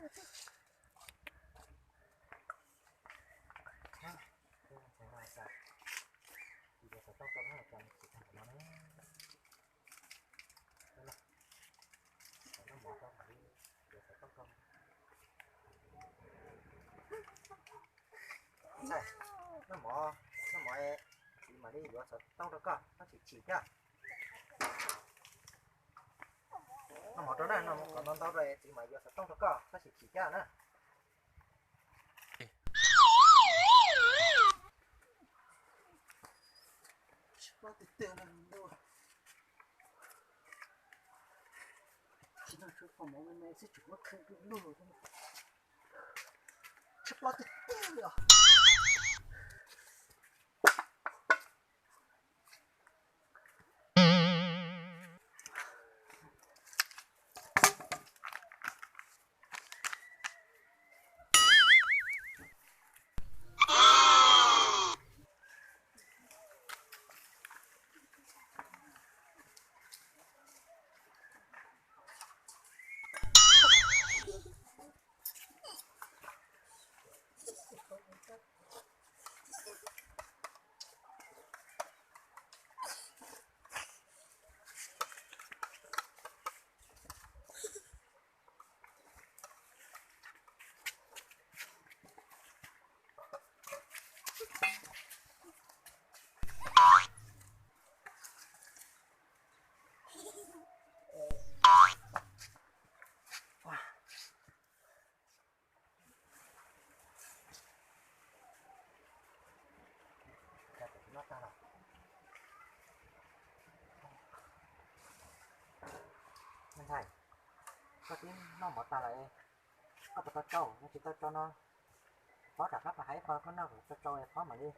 Noj mov, noj mov, txiv mam li yuav xov tooj rau koj, koj sim chim thiab. Noj mov rau na, noj mov kom ntau ntau rau txiv mam yuav xov tooj rau koj, koj sim chim thiab na. Noj tag lawm. Me ntxhais, koj twb noj mov tag lawm, koj puas tau tsau? Yog tsis tau tsau no, phob rov qab pab hais ib qho koj noj kom tsau tsau, phob mam li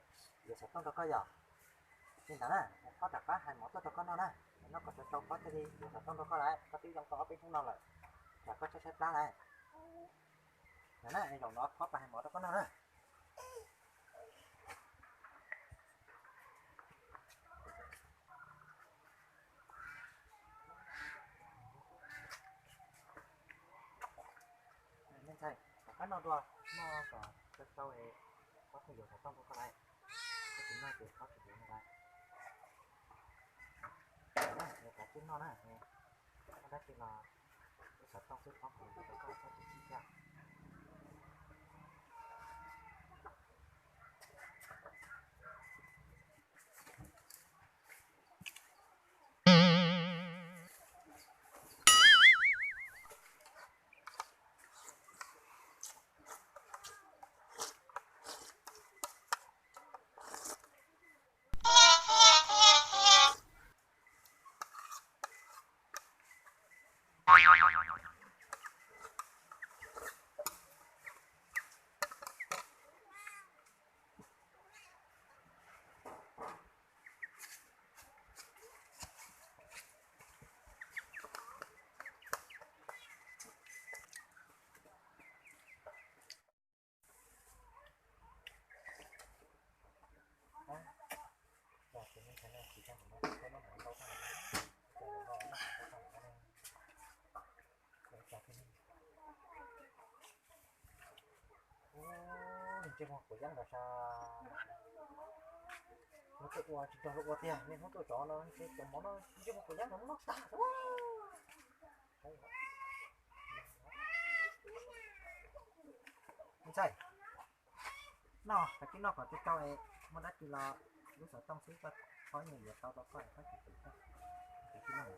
yuav xov tooj rau koj yom. Li ntawd na, phob rov qab hais mov tuaj rau koj noj na, noj kom tsau tsau phob thiaj li yuav xov tooj rau koj lawm, koj twb zoo tau ob peb hnub no lawm, tsam koj tshaib tshaib plab lawm. Ntawd na, zaum no phob pab hais mov rau koj noj na. Me ntxhais, rov qab noj dua, noj kom tsau tsau es phob thiaj yuav xov tooj rau koj lawm. Koj tsis noj ces phob tsis yuav no lawm. Noj, koj tsis noj na, koj dab tsi los ib xov tooj xwb phob kuv rau koj, koj tsis chim thiab. Ntsej muag kuv yeeb los sas, hnub tuaj ua tsis tau ua tiag, niaj hnub tuaj tsov no ces cov mov no ntsej muag kuv yeeb no muab noj tag. Ntxhais, noj, koj tsis noj kom tsau tsau es muaj dab tsi los lub xov tooj xwb, koj phob yuav tau rau koj, koj tsis chim thiab. Koj tsis noj.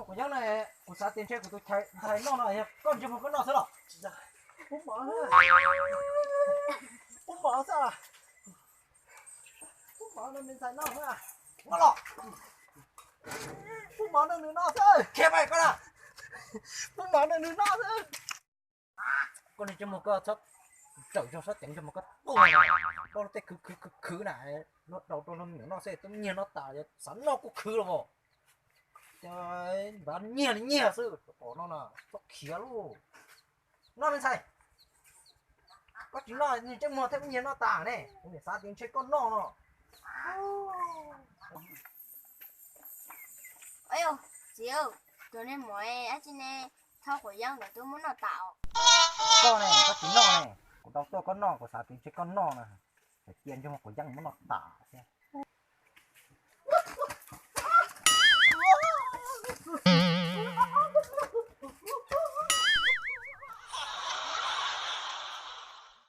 Kuv yeeb na, kuv xav tias ntshe kuv tus ntxhais noj no, yog koj ntsej muag koj noj xwb los? Pub mov, pub mov xwb, pub mov no me ntxhais noj xwb. Noj los. Pub mov rau nws noj xwb. Khiav mus koj na. Pub mov rau nws noj xwb. Koj niag ntsej muag koj txhob tawm zog sab ceev zog mas koj tuag, koj tej khwv khwv khwv khwv na, luag daus rau luag me nyuam noj xwb twb nyiag noj tas, xav noj kuj khwv los mas. Cas npaj nyiag li nyiag xwb, pom no na, txhob khiav lauj. Noj me ntxhais. Koj tsis noj niag ntsej muag thiaj nyiag noj tas ne, kuv niam xav tias ntshe koj noj no. Txiv, tus nej muam dab tsi ne, thauj quav yeeb nkawd twb muab noj tas os. Koj ne, koj tsis noj ne, kuv tau tuaj koj noj, kuv xav tias ntshe koj noj na, cia ntsej muag quav yeeb muab noj tas thiab.